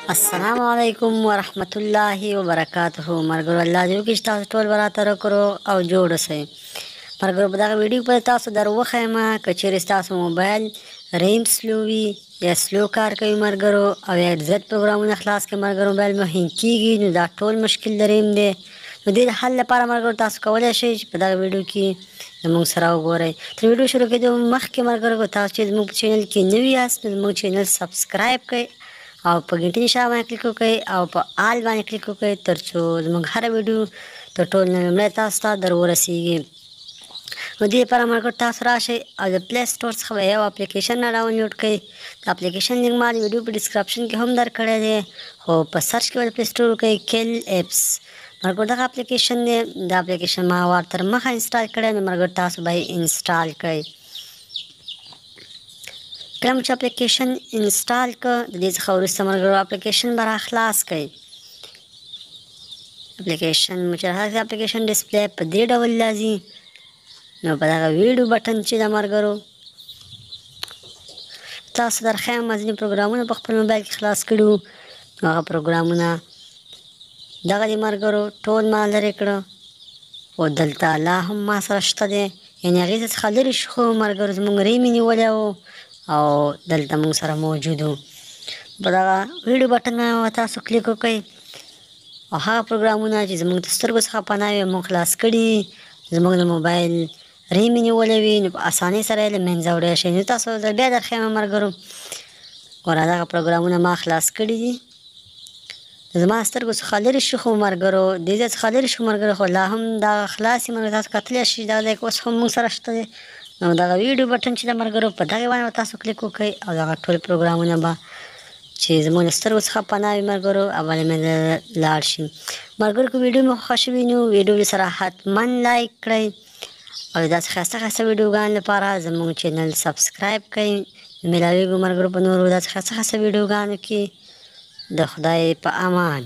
السلام علیکم ورحمت الله وبرکاته. ملګرو الله دې وکړي چې تاسو ټول به راته وکړو او جوړ اوسئ. ملګرو په دغه ویډیو کې تاسو در وښیم که چیرې ستاسو موبایل ریم سلو وي یا سلو کار کوي ملګرو، او یا زیات پروګرامونه خلاص کړي ملګرو موبایل مو هینګ کیږي، نو دا ټول مشکل د ریم دی. نو دې حل لپاره ملګرو تاسو کولی شئ چې په دغه ویډیو کې زموږ سره وګورئ. تر ویډیو شروع کېدو مخکې ملګرو که تاسو چې زموږ په چینل کې نوي یاست نو زموږ چینل سبسکرایب کړئ او په ګنټې نشان باندې کلیک وکړئ او په آل باندې کلیک وکړئ ترڅو زموږ هره ویډیو تر ټولو نه لومړی تاسو ته در ورسیږي. نو دې لپاره ملګرو تاسو راشئ او د پلی سټور څخه به یو اپلیکیشن را ډاونلوډ کړئ. د اپلیکیشن لینک ما د ویډیو په ډسکرپشن کې هم درکړی دی، خو په سرچ کې به د پلی سټور وکړئ کیل اپس. ملګرو دغه اپلیکیشن دی، دا اپلیکیشن ما وار تر مخه انسټال کړی، نو ملګرو تاسو به یې انسټال کړئ. کله مو چې اپلیکیشن انسټال کړ، د دې څخه وروسته ملګرو اپلیکیشن به را خلاص کړئ. اپلیکیشن مو چې راخلاص کړئ، اپلیکیشن ډسپلی په دې ډول راځي. نو په دغه ویډیو بټن چې د ملګرو تاسو در ښیم ځینې پروګرامونه په خپل موبایل کې خلاص کړي وو، نو هغه پروګرامونه دغه دي ملګرو ټول ما لرې کړه، خو دلته لا هم ما سره شته دی، یعنې هغې څخه لرې شو، خو ملګرو زموږ ریم یې نیولی و او دلته موږ سره موجود و. په دغه ویډیو بټن باندې تاسو کلیک وکړئ او هغه پروګرامونه چې زموږ د سترګو څخه پناه وي موږ خلاص کړي، زموږ د موبایل ریم یې نیولی وي، نو په اسانۍ سره یې له منځه وړی شئ. نو تاسو بیا در ښیم ملګرو، ګوره دغه پروګرامونه ما خلاص کړي دي، زما سترګو څخه لرې شو، خو ملګرو دې ځای څخه لرې شو ملګرو، خو لا هم دا خلاص یې ملګرو تاسو کتلی شئ، دغه ځای کې اوس هم موږ سره شته دی. نو دغه ویډیو بټن چې د ملګرو په دغې باندې تاسو کلیک وکړئ او دغه ټول پروګرامونه به چې زموږ له سترګو څخه پناه وي ملګرو هغه له منځه لاړ شي. ملګرو که ویډیو مو خوښه شوي نو ویډیو سره حتما لایک کړئ او داسې ښایسته ښایسته ویډیوګانو لپاره زموږ چینل سبسکرایب کړئ. ملاویږو ملګرو په نورو داسې ښایسته ښایسته ویډیوګانو کې. د خدای په امان.